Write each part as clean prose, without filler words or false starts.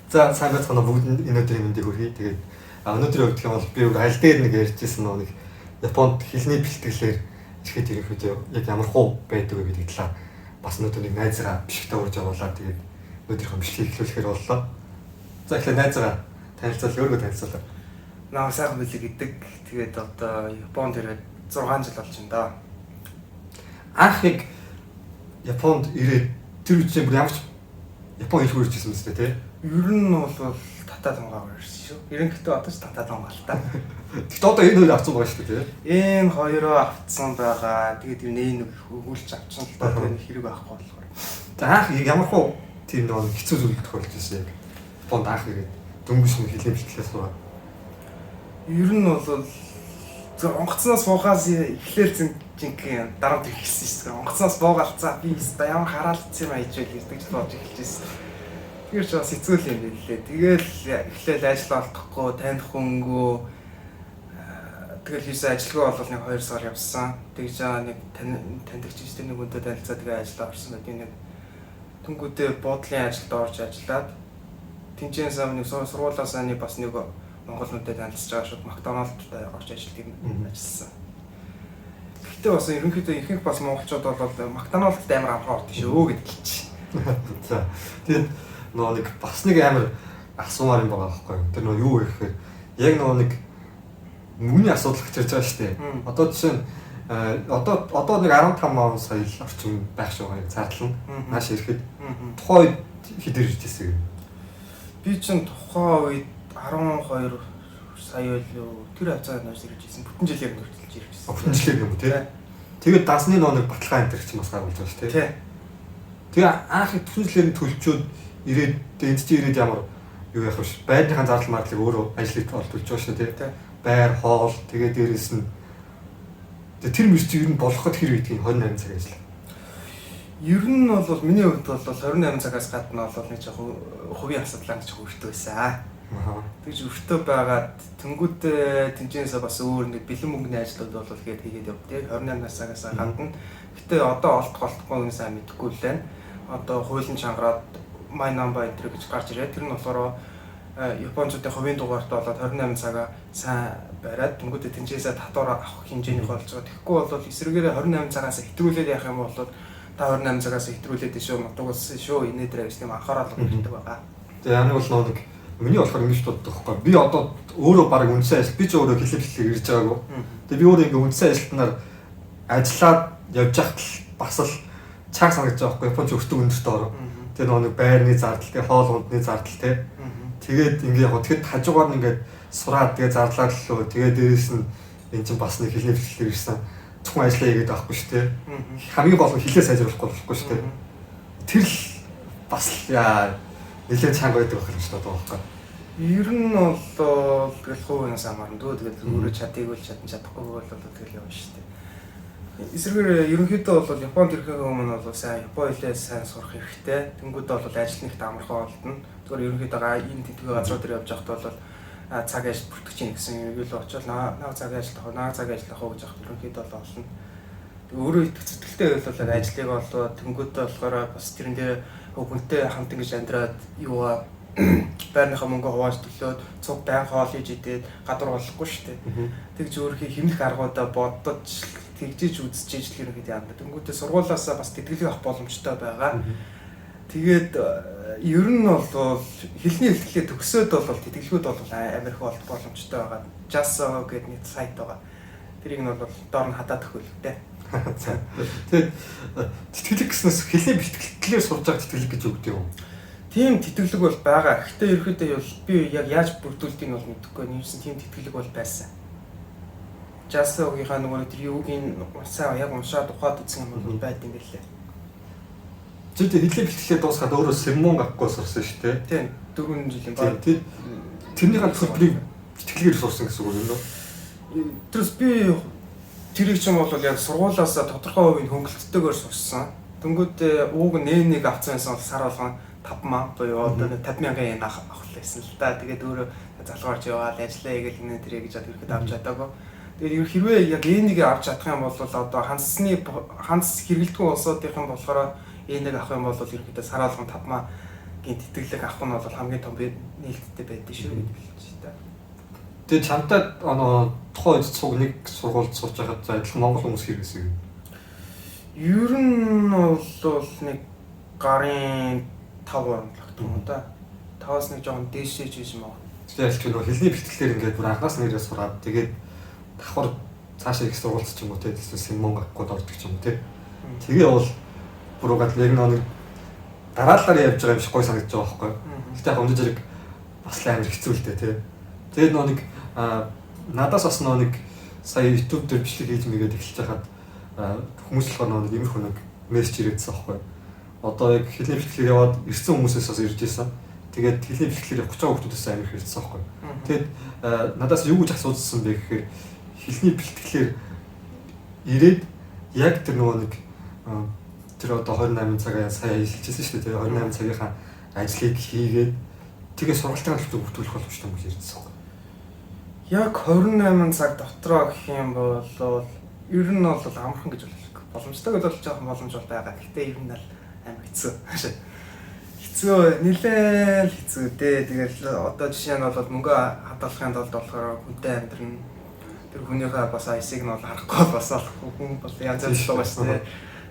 За, сайн байцгаана, бүгд энэ өдрийн мэндийг хүргэе. Тэгээд өнөөдрийн хувьд гэх юм бол би аль дээр нэг ярьжсэн нэг Японд хэлний бэлтгэлээр ирэхэд ерөнхийдөө яг ямар хуу байдаг вэ гэдэг талаар бас өнөөдөр нэг найзгаа бишгтээ урьж оруулаад, тэгээд өнөөдрийнхөө бичлэгийг эхлүүлэхээр боллоо. За, эхлээд найзгаа танилцуул, өөрийгөө танилцуулаа. Намайг Сайхан Бэлэг гэдэг. Тэгээд одоо Японд ирээд 6 жил болж байна да. Анх яг Японд ирээд тэр үеийн бүр ямар ч Япон хэлгүй ирж ирсэн мэт тий? Ер нь бол татаа тунгаар ирсэн шүү. Ерөнхийдөө одоо ч татаа тунгаа л та. Гэхдээ одоо энэ хоёр авсан байгаа шүү дээ, тий? Энэ хоёроо авцсан байгаа. Тэгээд ер нь энэ өгүүлж авчихсан л та, тэгээд хэрэг байхгүй болохоор. За, анх ямар хуу тийм нэг хэцүү зүйл тохиолдож ирсэн яг Японд анх ирээд дөнгөж нэг хэлний бэлтгэлээ сураад? Ер нь бол зөв онгоцноос буухаас эхлээл зэн жинхэнэ дарамт эхэлсэн шүү дээ. Онгоцноос буугаалцаа би ямар хараалцсан юм аяж байл гэж бодож эхэлж байсан. Тэр ч бас хэцүү юм билээ. Тэгэл эхлээл ажил олдохгүй, таних хөнгөө, тэгэл хийсэн ажилгүй бол нэг 2 сар явсан. Тэгж байгаа нэг таньдаг ч гэсэн нэг хүнтэй танилцаа, тэгээ ажиллаа орсон байдаг. Нэг түнгүүдээ буудлын ажилд орж ажиллаад, тэнцэнээс нэг сургуулаасаа нэг бас нэг монгол хүнтэй танилцж байгаа, шууд Макдоналдд орж ажилтдаг ажилласан. Гэхдээ бас ерөнхийдөө ихэнх бас монголчууд бол Макдоналдд амар амархан ордог шүү гэдэг хэлчих. За, тэгээд нөгөө нэг бас нэг амар асуумаар юм байгаа байхгүй юу? Тэр нөгөө юу вэ гэхээр яг нөгөө нэг мөнгөний асуудал гэж ярьж байгаа шүү дээ. Одоо жишээ нь одоо нэг 15 маа сая орчим байх шиг байгаа зардал нь. Нааш ирэхэд тухайн үед хэд ирж ирсэн юм? Би чинь тухайн үед 12 сая байлуу, тэр хавцаа нааш ирж ирсэн. Бүтэн жилээр нөртөлж ирж ирсэн. Бүтэн жилээр юм уу, тий? Тэгээд дансны нөгөө нэг баталгаа энэ төр чинь бас гаргуулж байгаа шүү дээ. Тий. Тэгээ анх бүтэн жилээр нь төлчөөд ирээд, энд чинь ирээд ямар юу яах вэ? Байрныхаа зардал мардлыг өөрөө ажил хийж олдулж байгаа шүү дээ, тий. Байр, хоол, тэгээд дээрэс нь тэр мөр чинь ер нь болоход хэр байдгийг 28 цаг ажиллаа. Ер нь бол миний хувьд бол 28 цагаас гадна бол нэг жоохон хувийн асуудлаа нэг жоохон өртөө байсан. Тэгж өртөө байгаад тэнгуүтээ тэнцэнээсээ бас өөр нэг бэлэн мөнгөний ажлууд бол гээд хийгээд явдээ. 28 цагаас гадна. Гэтэ одоо олдох олдохгүй нь сайн мэдэхгүй л байна. Одоо хуулийн чангараад My Number энэ гэж гарч ирээд, тэр нь болохоор японочдын хувийн дугаартай болоод 28 цагаа сайн бариад тэнгуүтээ тэнцэнээсээ татвар авах хэмжээний болж байгаа. Тэгэхгүй бол эсрэгээрээ 28 цагаас хэтрүүлээд явах юм бол та 28 цагаас хэтрүүлээд шүү, нутаг болсон шүү, инээ дээрээ гэж тийм анхаарал өгдөг байгаа. Тэгээ яг бол нэг миний болохоор ингэж боддог байхгүй. Би одоо өөрөө баг үндсэн ажил, би ч өөрөө хэлний бэлтгэлээр ирж байгаагүй. Тэгээ би өөрөө ингээ үндсэн ажилтнаар ажиллаад явж байхад л бас л чанга санагдаж байгаа байхгүй. Японч өртөг өндөртэй ороо. Тэгээ нөгөө нэг байрны зардал, тэгээ хоол ундны зардал, тэ. Тэгээд ингээ яг тэгэхэд хажуугаар нь ингээд сураад, тэгээ зардлаад л лөө. Тэгээ дээрэс нь эн чинь бас нэг хэлний бэлтгэлээр ирсэн. Зөвхөн ажиллаа хийгээд байхгүй шүү дээ. Хамгийн гол нь хэлээ сайжруулахгүй болохгүй шүү дээ. Тэр л бас яа нэлээд чанга байдаг байх юм шиг надад байхгүй. Ер нь бол тэгэл хувийн самарна дөө, тэгэл өөрөө чадыг бол чадан, чадахгүй бол тэгэл явна шүү дээ. Эсрэгээр ерөнхийдөө бол Японд ирэхээ өмнө бол сайн Япон хэлээ сайн сурах хэрэгтэй. Тэнгүүдээ бол ажил нэгт амархан олдно. Зүгээр ерөнхийдөө энэ тэдгээр газрууд дээр явж байхад бол цаг ажил бүртгэж чинь гэсэн юм л очивол наа цаг ажил авах, наа цаг ажил авах гэж явахад ерөнхийдөө бол олно. Тэг өөрөө итгэх зүтгэлтэй байвал ажлыг олоо, тэнгүүдээ болохоор бас тэрэн дээр хүнтэй хамт ингэж амьдраад юугаа байрныхаа мөнгө хувааж төлөөд цуг байн хоол хийж идээд гадуур болохгүй шүү дээ. Тэгж өөрийнхөө хэмнэх аргуудаа бодож тэгжиж үзчихэж л ерөнхийдөө яана. Тэнгүүтээ сургуулаасаа бас тэтгэлэг авах боломжтой байгаа. Тэгээд ер нь бол хэлний бэлтгэлээ төгсөөд бол тэтгэлгүүд бол амар их олох боломжтой байгаа. JASO гэдэг нэг сайт байгаа. Тэрийг нь бол доор нь хадаад өгөх л дээ. Тэгээд тэтгэлэг гэснээс хэлний бэлтгэлээр сурж байгаа тэтгэлэг гэж өгдөг юм. Тийм тэтгэлэг бол байгаа. Гэхдээ ерөнхийдөө бол би яг яаж бүрдүүлдгийг нь бол мэдэхгүй. Нэмсэн тийм тэтгэлэг бол байсан. JASO-гийнхаа нөгөө тэр юугийн унсаа яг уншаад ухаад үзсэн юм бол байд юм билээ. Чи тэр хэлний бэлтгэлээ дуусгаад өөрөө Сэмон гакгүй сурсан шүү дээ. Тийм, 4 жилийн баг. Тийм. Тэрнийхээ төлбөрийг тэтгэлгээр сурсан гэсэн үг юм уу? Тэрс би тэрийг ч юм бол яг сургуулаасаа тодорхой хувийн хөнгөлөлттэйгээр сурсан. Тэнгүүд ууг нэ нэг авсан байсан бол сар болгон 5 маа буюу одоо 50 мянган йен авах байсан л да. Тэгээд өөрөө залгуурч яваал ажиллаа хийгээл энэ тэрэ гэж ерөөхдөө авч чадаагүй. Тэгээд хэрвээ яг энийг авч чадах юм бол одоо ханс хэрэглэдэггүй улсуудынхан болохоор энийг авах юм бол ерөөхдөө сар болгон 5 маа гинт тэтгэлэг авах нь бол хамгийн том нээлттэй байдаг шүү гэж хэлж байна. Тэгээ чамтай оноо тухайн үед цуг нэг сургуульд сурч байхад за адилхан монгол хүмүүс хэр байсан юм? Ер нь бол нэг гарын 5 орлогт юм да. 5-аас нэг жоохон дээшээж байсан баг. Тэгээ ялч нөгөө хэлний бэлтгэлээр ингээд бүр анхнаас нэрээ сураад тэгээд давхар цаашаа их сургуульд ч юм уу те эсвэл Симон гад ордог ч юм уу те. Тэгээ бол бүрүүгээд яг нэг дараалалаар явж байгаа юм шиг гой санагдаж байгаа байхгүй. Гэтэ яг өндөр зэрэг бас л амар хэцүү л дээ те. Тэгээд нөгөө нэг надаас бас нөгөө нэг сая YouTube дээр бичлэг хийж мэгээд эхэлж байхад хүмүүс болохоор нөгөө нэг иймэрхүү нэг мессеж ирээдсэн байхгүй. Одоо яг хэлний бэлтгэлээр яваад ирсэн хүмүүсээс бас ирж исэн. Тэгээд хэлний бэлтгэлээр явах гэж байгаа хүмүүсээс амар их ирсэн байхгүй. Тэгээд надаас юу гэж асуусан бэ гэхээр хэлний бэлтгэлээр ирээд яг тэр нөгөө нэг тэр одоо 28 цагаа сая хэлчихсэн шүү дээ. 28 цагийнхаа ажлыг хийгээд тэгээ сургалтын төлөвлөгөө бүртгүүлэх боломжтой юм гэж ирсэн байхгүй. Яг 28 цаг дотроо гэх юм бол ер нь бол амархан гэж болох. Боломжтой гэж бол жоохон боломж бол байгаа. Гэхдээ ер нь л амар хэцүү. Хэцүү, нэлээд хэцүү дээ. Тэгэл одоо жишээ нь бол мөнгө хадгалахын тулд болохоор хүнтэй амьдрна. Тэр хүнийхээ бас айсыг нь бол харахгүй бас болохгүй хүн бол янз янз л байгаа шүү дээ.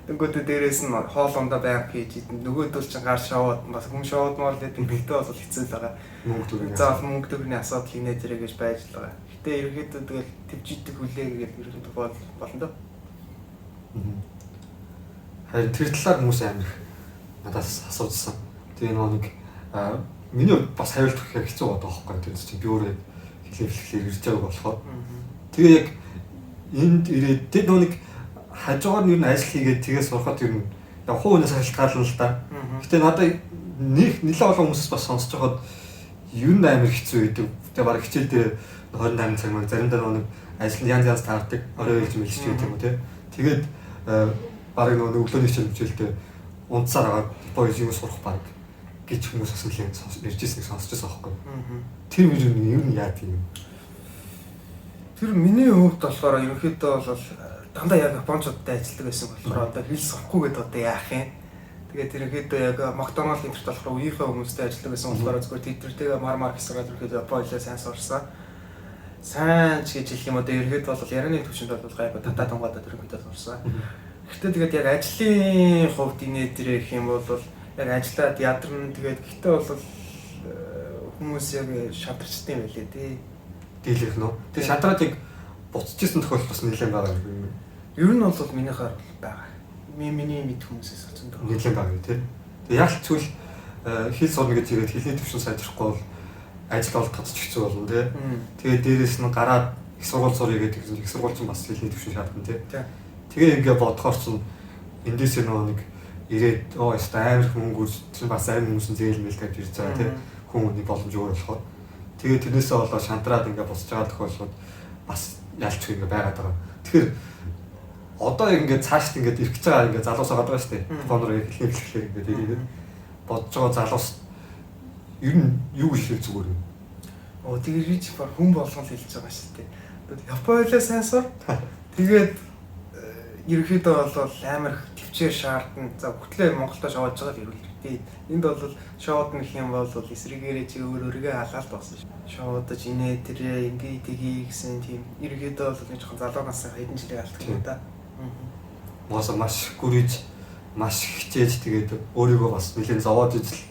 Тэнгүүтээ дээрээс нь хоол ундаа байнга хийж идэн. Нөгөөдөл чинь гар шоуд бас хүн шоудмаар л гэдэг. Гэхдээ бол хэцүү л байгаа. Мөнгө төгрөгийн заавал мөнгө төгрөгийн асуудал инээ зэрэг гэж байж л байгаа. Гэтэ ерөнхийдөө тэгэл твжидэг хүлээгээд ерөнхийдөө болно доо. Харин тэр талаар хүмүүс амар их надаас асуусан. Тэгээ нөгөө нэг миний хувьд бас хариулт өгөх хэцүү байгаа байхгүй. Тэр чинь би өөрөө хэлний бэлтгэлээр ирж байгааг болохоор. Тэгээ яг энд ирээд тэр нөгөө нэг хажуугаар нь ер нь ажил хийгээд тэгээ сурахад ер нь яг хувь хүнээс шалтгаална л да. Гэтэ надад нэг нэлээд олон хүмүүсээс бас сонсож байхад ер нь амар хэцүү байдаг. Тэгээ бараг хичээл дээр 28 цаг маг заримдаа нөгөө нэг ажил нь янз янз таардаг. Орой ээлж мэлж гэдэг юм уу те. Тэгээд бараг нөгөө өглөөний хичээл хичээлдээ унтсаар агаад боёс юм сурах бараг гэж хүмүүс бас нэлээд ярьж ирснийг сонсч байсан аахгүй. Тэр ер нь яадаг юм? Тэр миний хувьд болохоор ерөнхийдөө бол дандаа яг японочдод ажилладаг байсан болохоор одоо хэл сурахгүй гэдээ одоо яах юм? Тэгээд ерөнхийдөө яг Макдоналд энтерт болохоор үеийнхээ хүмүүстэй ажилладаг байсан болохоор зүгээр тэднэртэйгээ мар хэсгээд ерөнхийдөө япон хэлээ сайн сурсан. Сайн ч гэж хэлэх юм одоо ерөнхийдөө бол ярианы төвшөнд бол гайгүй татаа тунгаадад ерөнхийдөө сурсан. Гэхдээ тэгээд яг ажлын хувьд инээ дэрэх юм бол яг ажиллаад ядарна тэгээд гэхдээ бол хүмүүс яг шадарчтай юм байлээ тий. Дийлэх нөө. Тэгээд шадраад яг буцчихсан тохиолдол бас нэлээд байгаа юм. Ер нь бол минийхээр байгаа. Миний мэд хүмүүсээс олсон дөө. Нэлээд байгаа тий. Тэгээд яг л зүйл хэл сурна гэж ирээд хэлний төвшин сайжрахгүй бол ажил олдоход ч хэцүү болно тий. Тэгээд дээрэс нь гараад их сургууль суръя гэдэг чинь их сургууль чинь бас хэлний төвшин шаардна тий. Тэгээ ингээ бодохоор чинь эндээсээ нөгөө нэг ирээд оо яста амар хөнгө чинь бас амар хүмүүс нь зээл мэл тавьж ирж байгаа тий. Хүн хүний боломж өөр болохоор. Тэгээ тэрнээсээ болоо шантраад ингээ босч байгаа тохиолдлууд бас ялч ингээ байгаад байгаа. Тэгэхээр одоо ингээ цаашд ингээ ирэх гэж байгаа ингээ залуус байгаа шүү дээ. Японоор хэлний бэлтгэлээр ингээ ирээд бодож байгаа залуус ер нь юу гэж хэлэх зүгээр юм? Оо тэгээ рич бар хүн болгон л хэлж байгаа шүү дээ. Япон хэлээ сайн сур. Тэгээд ерөнхийдөө бол амар төвчээр шаардна. За бүтлээ Монголдо шоож байгаа л ирүүл. Энд бол шоодно гэх юм бол эсрэгээрээ чи өөр өөрийгөө халаалт болсон шүү. Шоодож инээ тэрээ ингээ тгий гэсэн тийм ерөнхийдөө бол нэг жоохон залуу насны хэдэн жилийг алдах юм да. Моос маш гүрийж маш хичээж тэгээд өөрийгөө бас нэлээд зовоож ижил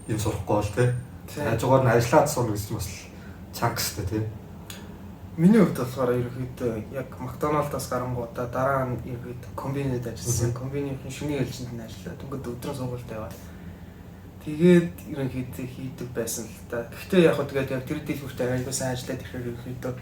юм сурахгүй бол тий. Хажуугаар нь ажиллаад сурна гэсэн бас чанга шүү дээ тий. Миний хувьд болохоор ерөнхийдөө яг Макдоналдаас гарангуудаа дараа нь ерөнхийдөө комбинед ажилласан. Комбинийн шөнийн ээлжинд нь ажиллаад өнгөд өдрөн сургуульд яваад тэгээд ерөнхийдөө хийдэг байсан л та. Гэхдээ яг хөө тэгээд яг тэр дэлгүүртээ аягүй сайн ажиллаад ирэхээр ерөнхийдөө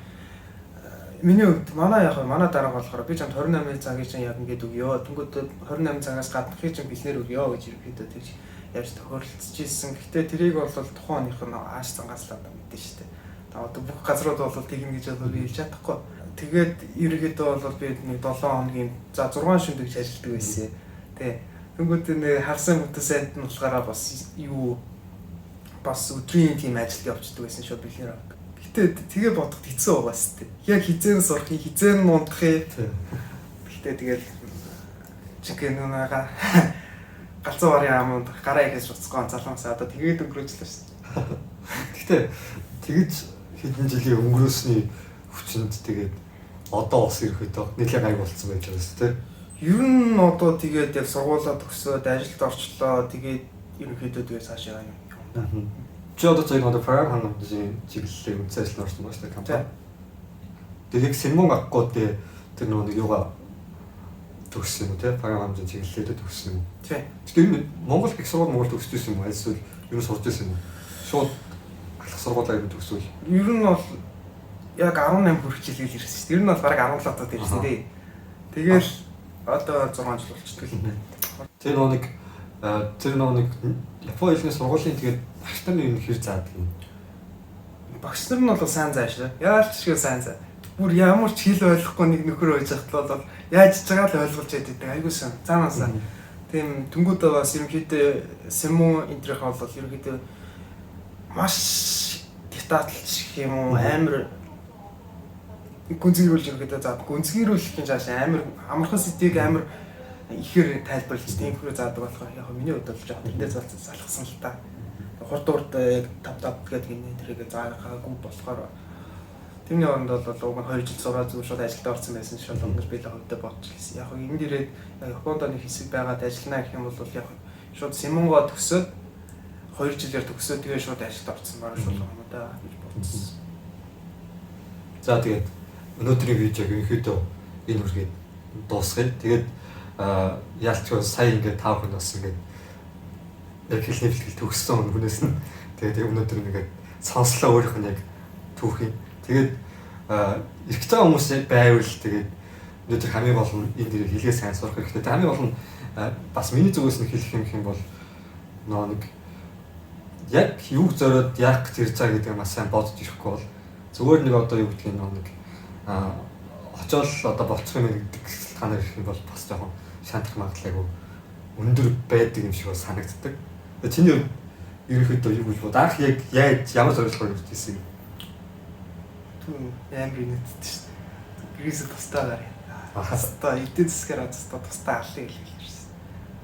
миний хувьд манай яг манай дарга болохоор би чамд 28 цагийг чинь яг ингээд өгөө. Тэнгүүд 28 цагаас гаднахыг чинь бэлнээр өгөө гэж ерөнхийдөө тэгж ярьж тохиолдож ирсэн. Гэхдээ тэрийг бол тухайн оных нь ааш цангаас л одоо мэдэн шүү дээ. Одоо бүх газрууд бол тэгнэ гэж бол би хэлж чадахгүй. Тэгээд ерөнхийдөө бол би нэг 7 хоногийн за 6 шөнө гэж ажилладаг байсан. Тэ. Тэнгүүд нэг харсан бүтээсэнд нь болохоор бас юу бас өдрийн тийм ажилд явчихдаг байсан шүү бэлнээр. Гэтэ тэгээ бодоход хэцүү байгаа шүү дээ. Яг хизээн сурах, хизээн мундах юм. Гэтэ тэгэл чикэнунаага Галзуу барын амууд гараа ихээс буцахгүй залуусаа одоо тэгээд өнгөрөөжлөө шүү дээ. Гэхдээ тэгэж хэдэн жилийн өнгөрөөсний хүчинд тэгээд одоо бас ирэхэд нэлээд гайг болцсон байж байгаа шүү дээ. Ер нь одоо тэгээд яг сургуулаа төгсөөд ажилд орчлоо. Тэгээд ерөнхийдөө тэгээд цаашаа юм да. Чи одоо цаг одоо програм хангамжийн чиглэлээр үндсэн ажилд орсон байна шүү дээ компани. Тэгээд яг Сэмон авахгүй тэр нөгөө нэг юугаа төгссөн юм уу те? Програм хангамжийн чиглэлээр төгссөн юм уу? Тий. Тэгэхээр энэ Монгол их сургууль Монгол төгсөж байсан юм уу? Эсвэл ер нь сурж байсан юм уу? Шууд алах сургуулаа ер нь төгсвөл. Ер нь бол яг 18 хүрэх жилээр ирсэн шүү дээ. Ер нь бол бараг 17 таад ирсэн дээ. Тэгэл одоо 6 жил болчихдог л байна. Тэр нөгөө нэг Японы хэлний сургуулийн тэгээд багш нарын юм хэр заадаг юм? Багш нар нь бол сайн заа шүү. Яалч шиг сайн заа. Бүр ямар ч хэл ойлгохгүй нэг нөхөр байж хат бол яаж ч байгаа л ойлгуулж яддаг. Айгуу сайн. Цаанаасаа. Тийм түнгүүдээ бас ерөнхийдөө Сэмон энтрийнхээ бол ерөнхийдөө маш детальч гэх юм уу амар гүнзгийрүүлж ерөнхийдөө заад гүнзгийрүүлэхийн цааш амар амархан сэдвийг амар ихээр тайлбарлаж тийм хөрөө заадаг болохоор яг миний хувьд бол жоохон тэрнээ залхсан л та. Хурд урд яг 5 5 гэдэг энэ тэрийг заагаагүй болохоор тэрний оронд бол уг нь 2 жил сураад зүгээр шууд ажилдаа орсон байсан шууд ингэж би л хувьдаа бодож лсэн. Яг энд ирээд Японд нэг хэсэг байгаад ажиллана гэх юм бол яг шууд Симонгоо төгсөөд 2 жилээр төгсөөд тэгээ шууд ажилд орсон баг шууд юм да гэж бодсон. За тэгээд өнөөдрийн видеог ерөнхийдөө энэ үргээд дуусгая. Тэгээд яалчгүй сая ингээд та бүхэн бас ингээд яг хэлний бэлтгэл төгссөн хүнээс нь тэгээд өнөөдөр ингээд сонслоо өөрийнх нь яг түүхий. Тэгээд ирэх гэж байгаа хүмүүс байвал тэгээд өнөөдөр хамгийн гол нь энэ дэр хэлээ сайн сурах хэрэгтэй. Тэгээд хамгийн гол нь бас миний зүгээс нь хэлэх юм бол нөө нэг яг юуг зориод яах гэж ирж байгаа гэдгийг маш сайн бодож ирэхгүй бол зүгээр нэг одоо юу гэдгийг нөө нэг очоод одоо болчих юм гэдэг та нар ирэх юм бол бас жоохон шантрах магадлалгүй өндөр байдаг юм шиг санагддаг. Тэгээ чиний хувьд ерөнхийдөө юу гэж бод анх яг яаж ямар зорилгоор ирж ирсэн юм? Түн амар инээдтэй шүү дээ. Гэрээсээ тусдаа гараа. Тусдаа эдийн засгаар тусдаа аллаа гэж хэлсэн.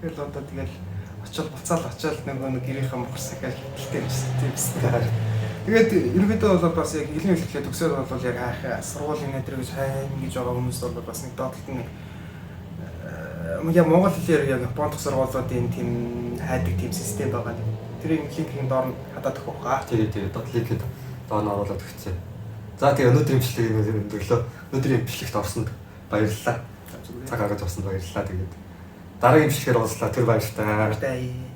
Тэгэл одоо тэгэл очоод буцаал очоод нөгөө нэг гэрийнхээ мухарсаг гэж хэтэлтэй байсан тийм биз. Тэгээд ерөнхийдөө бол бас яг хэлний бэлтгэлээ төгсөөд бол яг хайх сургуулийн нэтэр гэж хайн гэж байгаа хүмүүс бол бас нэг доотлолт нэг яг монгол хэлээр яг Японд сургуулиудын тийм хайдаг тийм систем байгаа нэг. Тэр линкийн доор нь хадаад өгөх хаа. Тэгээ линкийг доор нь оруулаад өгчээ. За тэгээ өнөөдрийн бичлэгийг өндөрлөө. Өнөөдрийн бичлэгт орсонд баярлалаа. Цаг гаргаж орсонд баярлалаа. Тэгээд дараагийн бичлэгээр уулзлаа. Тэр баяртай. Баяртай.